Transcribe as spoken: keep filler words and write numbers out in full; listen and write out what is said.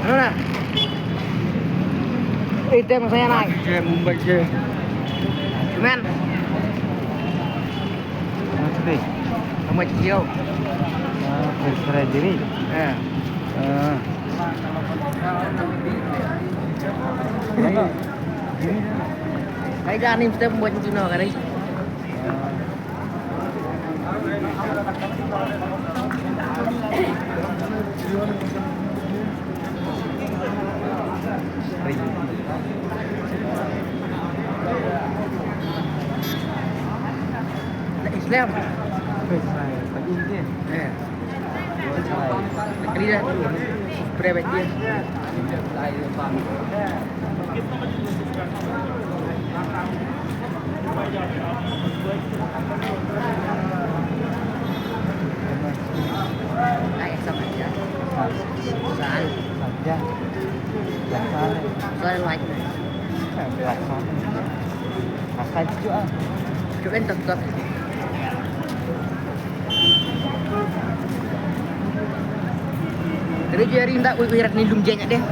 Ano na? Item saya na. Item Mumbai je. Cuman. Namaste. Sama Cio. Ah, fresh fry diri. Eh. Ah. Kai jani mesti buat macam tu kan. Islam. Pagi ni. Eh. Kali dah. Spray bagi dia. Ay, sama dia. Saan? Saan? Saan? Saan like. Saan like. Saan. Asal cucuk ah. Cucuk kan tok tok. Tadi jari ndak wei wei rat ni lum jeng deh.